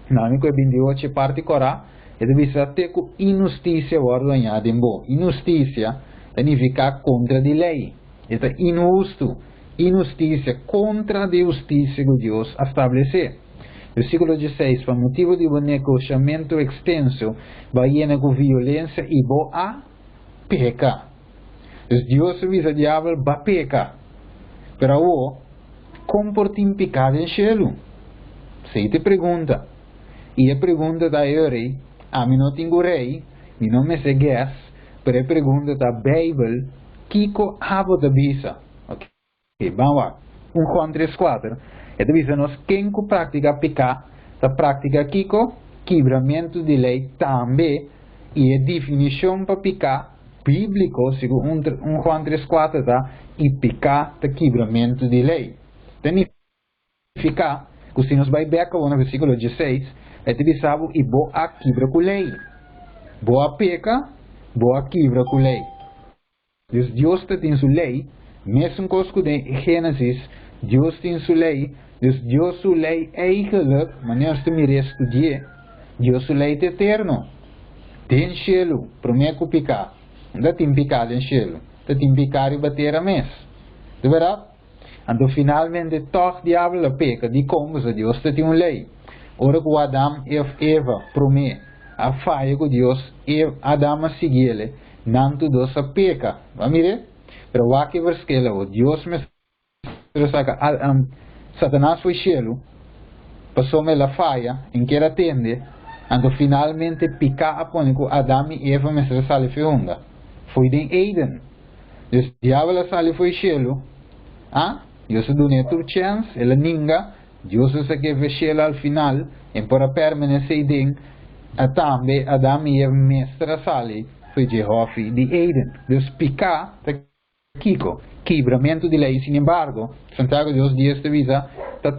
[SPEAKER 1] na mi kue bintiocho e parti kòrá, e ta bisa te ku inhustisia wòrdu hañá den bo. Inhustisia ta nifiká kontra di lei. E ta inhustu, inhustisia kontra di hustisia ku Dios a stablesé. Versíkulo dieseis, Pa motibu di bo negoshamentu ekstenso, bo a yena ku violensia i bo a peka. Dus Dios a bisa diabel, Ba peka. Pero awor, kon por tin piká den shelu? Esei ta e pregunta. I e pregunta ta e rei, ami no tin ku rei, mi no mester guess, pero e pregunta ta Beibel, kiko abo ta bisa? Ok, ban wak. Un Juan tres kuater, e ta bisa nos ken ku praktika piká ta praktika kiko? Kibramentu di lei tambe, i e definishon pa piká bíbliko segun un Juan tres kuater ta i piká ta kibramentu di lei. Ta Nifiká ku si nos bai bèk awor na versíkulo dieseis, e ta bisa bo, I bo a kibra ku lei. Bo a peka, bo a kibra ku lei. Dus Dios ta tin su lei, mesun kos ku den Génesis, Dios tin su lei, dus Dios su lei eigenlijk, manera nos ta mir'é studi'é, Dios su lei ta eterno. Den shelu, promé ku piká, no ta tin piká den shelu, ta tin piká riba tera mes. Ta bèrdat? Anto finalmente tòg diabel a peka. Dikon? Pasobra Dios ta tin un lei. Ora ku Adam ef Eva promé a faya ku Dios, Adam a sigui el, nan tur dos a peka. Bo a mir'é? Pero wak e verskel awor. Dios mester a saka Satanas fo'i shelu pasobra el a faya, en kier a tende. Anto finalmente piká a pone ku Adam i Eva mester a sali fo'i hunda? Fo'i den Eden. Dus diabel a sali fo'i shelu, a Dios a dun'é tur chèns, el a ninga, Dios a sak'é fe shelu al final, en por a permanesé den, a tambe Adam i Eva mester a sali fo'i dje hòfi di Eden. Dus piká ta kiko? Kibramentu di lei. Sin embargo, Santiago dos dies ta bisa, ta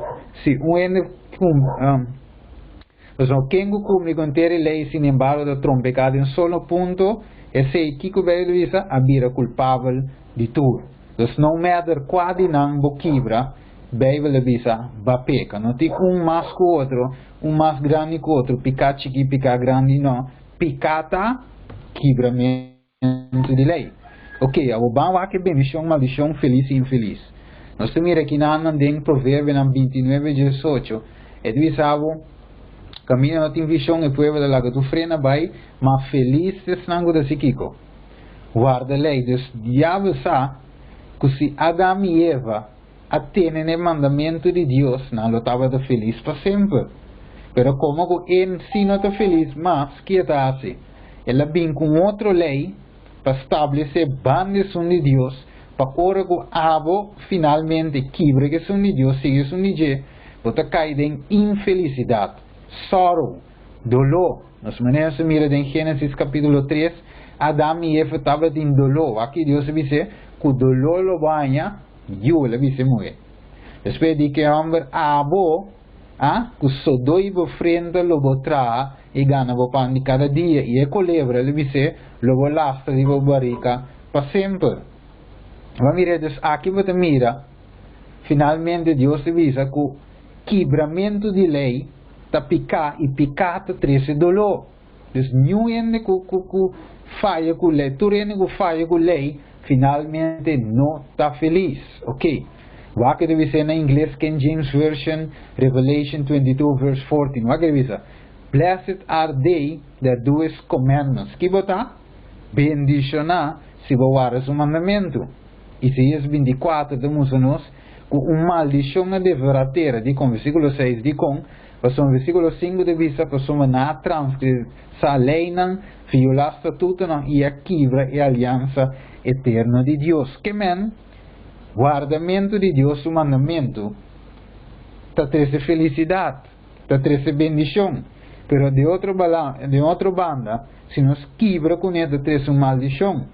[SPEAKER 1] si un hende Pasobra ken ku kumpli ku henter e lei, sinembargo ta trompeká den solo punto, esei, kiko Beibel bisa? A bira kulpabel di tur. Dus no matter kua di nan bo kibra, Beibel a bisa, ba peka. No tin un mas ku otro, un mas grandi ku otro, piká chikí, piká grandi, no. Piká ta kibramentu di lei. Oke, awor ban wak e bendishon, maldishon, felis i infelis. Nos ta mira kinan den Proverbionan 29, 18. E ta bisa bo, Kaminda no tin vishon, e pueblo ta laga tur frena bai, ma felis ta esnan ku ta hasi kiko? Warda lei. Dus, diabel sa ku si Adam i Eva a tene na e mandamentu di Dios, nan lo tabata felis pa semper. Pero komo ku e si no ta felis mas, ki e ta hasi? El a bin ku un otro lei pa stablesé banda esun di Dios, pa ora ku abo finalmente kibra ku esun di Dios, sigui esun di dje, bo ta kai den infelisidat, sorrow, doló. Nos manera nos ta mira den Génesis kapítulo tres, Adam i Eva tabatin doló. Wak ki Dios a bis'é? Ku doló lo bo haña yu, el a bisa e muhé. Despues di ku e hòmber, Abo, a ku sodó i bo frenta lo bo traha i gana bo pan di kada dia, i e kolebra, el a bis'é, lo bo lastra riba bo barika pa semper. Bo a mira? Dus aki bo ta mira, finalmente Dios ta bisa ku. Kibramentu di lei ta piká i piká ta trese doló. Dus niun hende ku ku ku faya ku lei, tur hende ku faya ku lei finalmente no ta felis. Ok. Wak e ta bisa na ingles, King James Version, Revelation 22 verse 14. Wak e ta bisa: "Blessed are they that do his commandments." Ki bo ta? Bendishoná si bo warda su mandamentu. Isaías 24 ta mustra nos ku un maldishon a devorá tera. Dikon? Versíkulo 6. Dikon? Pasobra versíkulo 5 ta bisa, pasobra nan a transgresá leinan, violá statutonan i a kibra e aliansa eterno di Dios. Ke men, wardamentu di Dios su mandamentu ta trese felisidat, ta trese bendishon. Pero di otro bala, di otro banda, si nos kibra kuné ta trese un maldishon,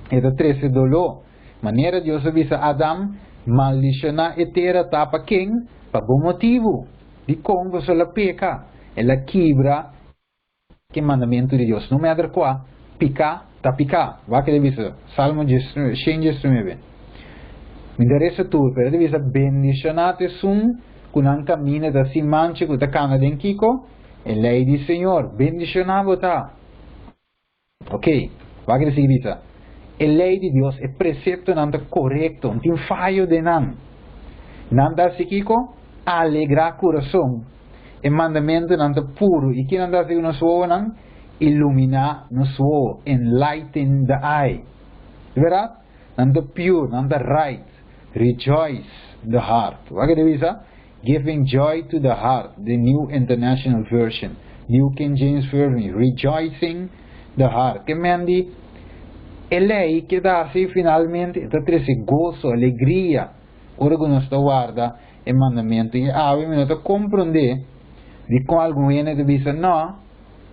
[SPEAKER 1] e ta trese doló. Manera Dios a bisa Adam, maldishoná e tera ta pa ken? Pa bo motibu. Dikon? Pasobra el a peka, el a kibra e mandamentu di Dios. No matter kua, piká ta piká. Wak e ta bisa, Salmo 119. Mi ta resa tur, pero e ta bisa, Bendishoná ta esun ku nan kaminda ta sin mancha, ku ta kana den kiko? E lei di Señor. Bendishoná bo ta. Ok, wak e ta sigui bisa, E lei di Dios, e preseptonan ta korekto, no tin fayo den nan. Nan ta hasi kiko? Alegrá kurason. E mandamentunan ta puru, i kinan ta hasi ku nos wowonan? Iluminá nos wowo, enlighten the eye. Di bèrdat? Nan ta pure, nan ta right, rejoice the heart. Wak e ta bisa? Giving joy to the heart, The New International Version, New King James Version, rejoicing the heart. Ke men di e lei ke ta hasi finalmente e ta trese goso, alegria, ora ku nos ta warda e mandamentu. I awe mi no ta komprondé dikon algun hende ta bisa, No,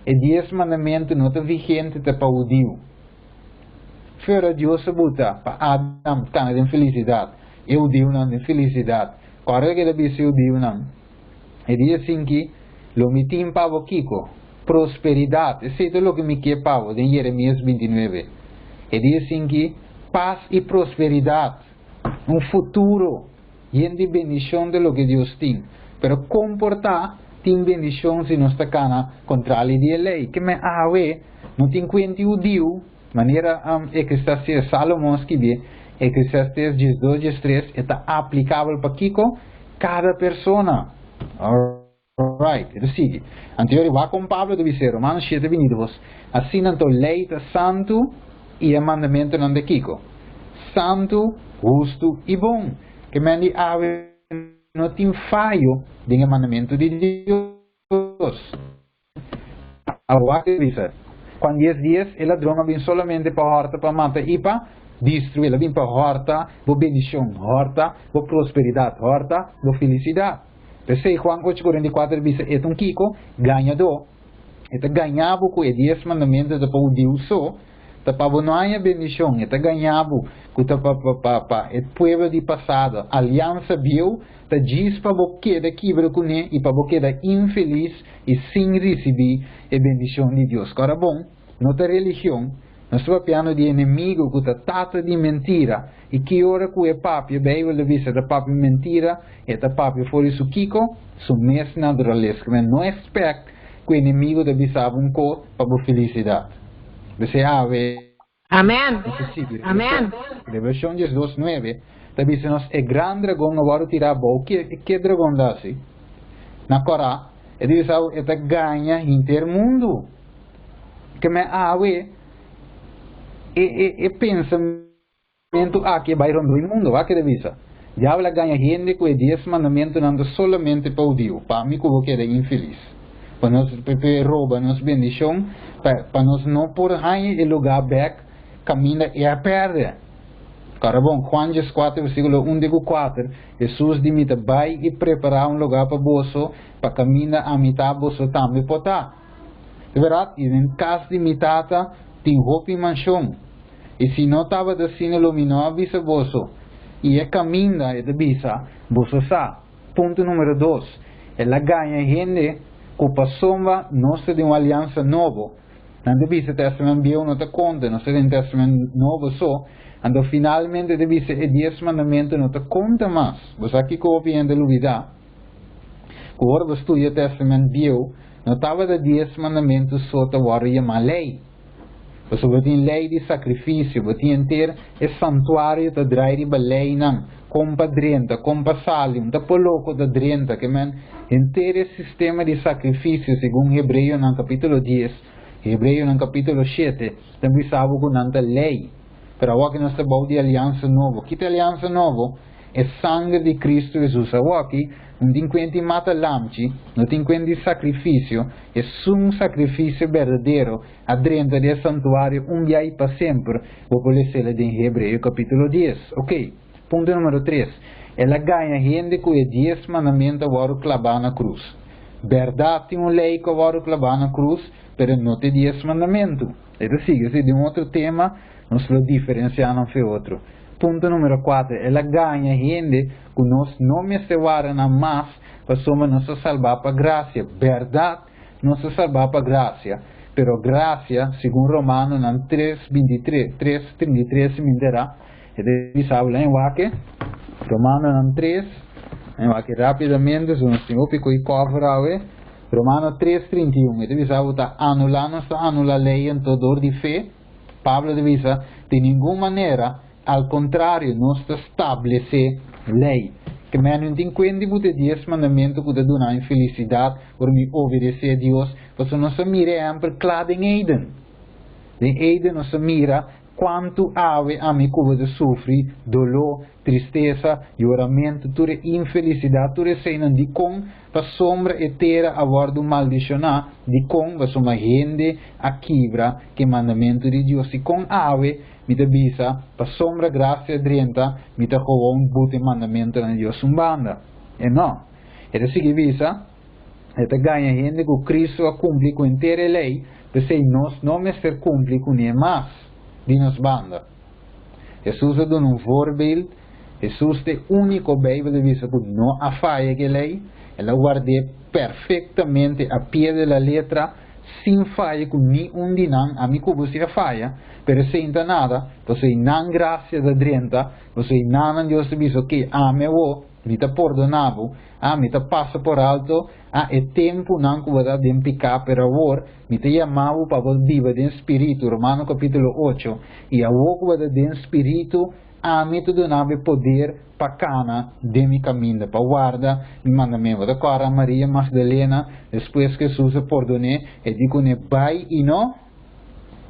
[SPEAKER 1] e dies mandamentu no ta vigente ta pa hudiu. Fuera Dios a buta pa Adam kana den felisidat, e hudiunan den felisidat. Kòrda ke el a bisa e hudiunan, E dia sinki lo mi tin pa bo kiko? Prosperidat. Esei ta loke mi ke pa bo, den Jeremias 29. E dia sinki, pas i prosperidat, un futuro yen di bendishon ta loke Dios tin. Pero kon por ta tin bendishon si nos ta kana kontrali di e lei? Ke men awe no tin kuenti hudiu? Manera Eclesiastes, Salomon a skibié, Eclesiastes 12, 13, e ta aplikabel pa kiko? Kada persona. Alright, e ta sigui. Anto yori wak kon Pablo ta bis'é, Romanos 7, 22, Asina anto lei ta santu i e mandamentunan ta kiko? Santu, hustu i bon. Ke men di awe no tin fayo den e mandamentu di Dios. Awor ta bisa, Juan dies dies, e ladron a bin solamente pa hòrta, pa mata i pa destruí. El a bin pa hòrta bo bendishon, hòrta bo prosperidat, hòrta bo felisidat. P'esei Juan ocho 44 ta bisa, E ta un kiko? Gañadó. E ta gañá bo ku e dies mandamentu ta pa hudiu so, ta pa bo no haña bendishon. E ta gañá bo ku ta pa pa pa e pueblo di pasado, aliansa bieu, ta djis pa bo keda kibra kuné i pa bo keda infelis i sin risibí e bendishon di Dios. Kòrda bon, no ta religion, nos ta papiando di enemigu ku ta tata di mentira, i ki ora ku e papia, Beibel ta bisa, e ta papia mentira, e ta papia for di su kiko? Su mes naturalesa. Kimen no expect ku enemigu ta bisa bo un ko pa bo felisidat. P'esei awe.
[SPEAKER 2] Amen.
[SPEAKER 1] Nos ta sigui.
[SPEAKER 2] Amen.
[SPEAKER 1] Revelashon 12, 9 ta bisa nos e gran dragon a wòrdu tirá abou. Ke, ke dragon ta hasi? Na kòrá, e ta bisa bo e ta gaña henter mundu. Ke men awe e, e, e pensamentu aki a bai rondó e mundu. Wak e ta bisa. Diabel a gaña hende ku e dies mandamentunan ta solamente pa hudiu, pa mi ku bo keda infelis, pa nos pa roba nos bendishon, pa pa nos no por haña e lugá bèk kaminda e a pèrdè. Kòrda bon, Juan 14 versíkulo 1 te ku 4, Hesus di, Mi ta bai i prepará un lugá pa boso, pa kaminda ami ta, boso tambe por ta. Di bèrdat, i den kas di mi Tata tin hopi manshon. I si no tabata asina lo mi no a bisa boso. I e kaminda, e ta bisa, boso sa. Punto numero dos, el a gaña hende ku pasobra nos ta den un aliansa nobo. Nan ta bisa Testament Bieu no ta konta, nos ta den Testament Nobo so. Anto finalmente ta bisa e dies mandamentu no ta konta mas. Bo sa kiko hopi hende a lubida? Ku ora bo studia Tèstamènt Bieu, no tabata dies mandamentu so ta wòrdu yamá lei. Pasobra bo tin lei di sakrifisio, bo tin henter e santuario ta drai riba leinan, kon pa drenta, kon pa sali, un ta poloko ta drenta, ke men henter e sistema di sakrifisio segun Hebreonan kapítulo dies, Hebreonan kapítulo shete, ta bisa bo ku nan ta lei. Pero awor ku nos ta bou di aliansa nobo, ki ta e aliansa nobo? E sanger di Kristu Hesus. Awor aki, no tin kuenta di mata lamchi, no tin kuenta di sakrifisio, esun sakrifisio berdadero a drenta den e santuario un bia i pa semper, bo por les'é den Hebreo kapítulo 10. Ok, punto número 3. El a gaña hende ku e 10 mandamentu a wòrdu klabá na krus. Bèrdat tin un lei ku a wòrdu klabá na krus, pero no ta 10 mandamentu. E ta sigui, si di un otro tema, nos lo diferensiá nan for otro. Punto número 4. El a gaña hende ku nos no mester warda nan mas, pasobra nos a salbá pa grasia. Bèrdat, nos a salbá pa grasia. Pero grasia, segun Romanonan 3, 23, 3, 33, mindera, e ta bisa en wake, Romanonan 3, en wake rápidamente, so nos tin hopi ku cover awe, Romano 3, 31, e ta bisa ta anulá, nos ta anulá lei anto dor di fe. Pablo ta bisa, di ningun manera, al kontrario, nos ta establesé lei. Ke men no tin kuenta ku e 10 mandamentu ku ta duna felisidat pa mi obedesé Dios, pasobra nos a mira semper kla den Eden. Den Eden nos a mira kuantu awe ami ku bo ta sufri doló, tristesa, yoramentu, tur infelisidat, tur eseinan di kon pasobra e tera a wòrdu maldishoná, di kon pasobra hende a kibra ku mandamentu di Dios. I kon awe mi ta bisa pasobra grasia a drenta, mi ta gewoon buta mandamentu di Dios un banda. E no. E ta sigui bisa, e ta gaña hende ku Kristu a kumpli ku henter lei, p'esei nos no mester kumpli kuné mas di nos banda. Hesus a duna un voorbeeld. Hesus ta e úniko Beibel ta bisa ku no a faya ku lei. El a ward'é perfektamente a pie de la letra, sin faya ku ni un di nan, ami ku bo a faya, pero sin ta nada, pasobra nan grasia ta drenta, pasobra nan Dios ta bisa, ok, ami wo, mi ta pordoná bo, mi ta pasa por alto, e tempunan ku bo ta den piká, pero awor, mi ta yama bo pa biba den spiritu, Romano kapítulo 8, i awor ku bo ta den spiritu, ami ta duna bo poder pa kana den mi kaminda, pa warda mi mandamentu. Ta kòrda Maria Magdalena, despues ku Hesus a pordon'é, e di kuné bai i no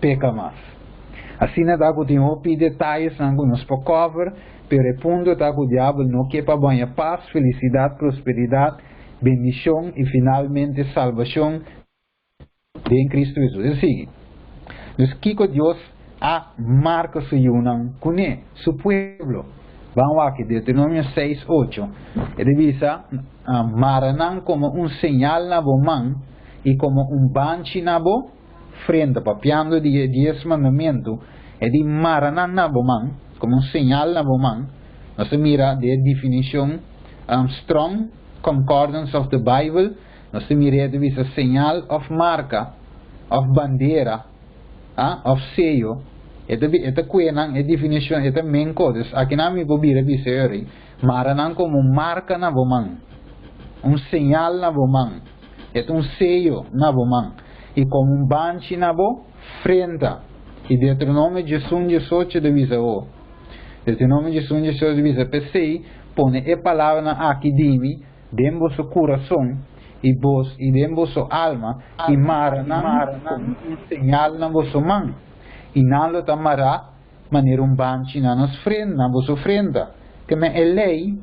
[SPEAKER 1] peka mas. Asina ta ku tin hopi detayenan ku nos por cover, pero e punto ta ku diabel no ke pa bo haña pas, felisidat, prosperidat, bendishon i finalmente salbashon den Kristu Hesus. E sigui. Dus kiko Dios a marka su yunan kuné, su pueblo. Ban wak, Deuteronomio 6, 8. E ta bisa, mara nan komo un señal na bo man i komo un banchi na bo frente, papiando di 10 mandamentu, e di mara nan na bo man, komo un señal na bo man. Nos mira e definishon Strong Concordance of the Bible, nos mira e bisa señal òf marka, òf bandera, òf seyo, e ta kuenan e definishon, e ta menko, dus aki na mi por bira bisa eri, mara nan komo marka na bo man, un señal na bo man, e un seyo na bo man, i komo un banchi na bo frente. I Deuteronomio 11, 18 ta bisa o. Deuteronomio 11, 18 ta bisa, p'esei, pone e palabranan aki di mi, den boso kurason, i bos i den boso alma, i mara nan komo un señal na boso man. I nan lo ta mará manera un banchi na nos frente, na boso frente. Ke men e lei,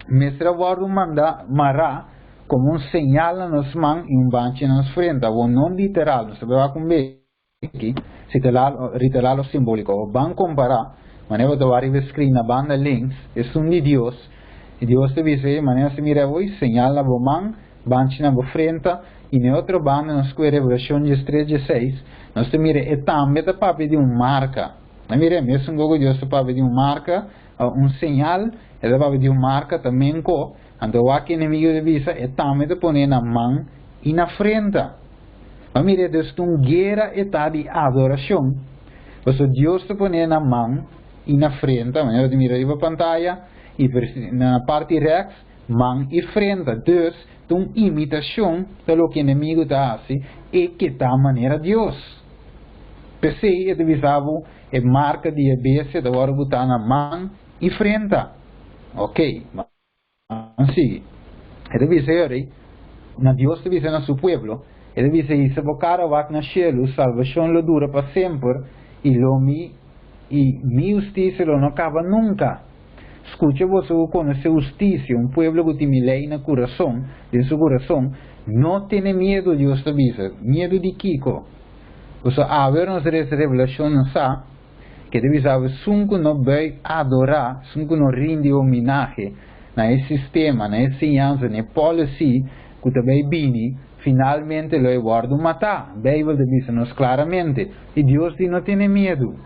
[SPEAKER 1] mester a wòrdu manda mará komo un señal na nos man i un banchi na nos frente. O no literal, nos ta bai aki, literal o simbóliko. Ban kompará, manera bo ta riba screen na banda links, esun di Dios, i Dios ta bisa, manera si mira hoy, señal na bo man, banchi na bo frente, i na otro banda nos kue Revelashon 3, 6, nos ta mira e tambe ta papia di un marka. Na mira, mesun ku Dios ta papia di un marka, un señal, e ta papia di un marka tambe ko, anto wak enemigu ta bisa, e tambe ta pone na man i na frente. Ma mira, dus un guera e ta di adorashon. Pasobra Dios ta pone na man i na frente, manera di mira riba pantaya, i na parti rechts. Man i frenta. Dus, un imitashon di loke enemigu ta hasi e ke ta manera Dios. P'esei, e ta bisa bo, e marka di bestia ta wòrdu botá na man i frenta. Ok, asina. E ta bisa, na Dios ta bisa na su pueblo, e ta bisa, "Hisa bo kara wak na shelu, salbashon lo dura pa semper, i lo mi i mi hustisia lo no kaba nunka. Skucha boso konosé hustisia, un pueblo ku tin lei na kurason, den su kurason, no tene miedu," Dios ta bisa. Miedu di kiko? Bo a ber nos revelashon no sa, ku ta bisa, esun ku no bai adorá, esun ku no rindi homenahe na e sistema, na e enseñansa, na e policy, ku ta bai bini, finalmente lo wòrdu matá. Beibel ta bisa nos klaramente. I Dios di no tene miedu.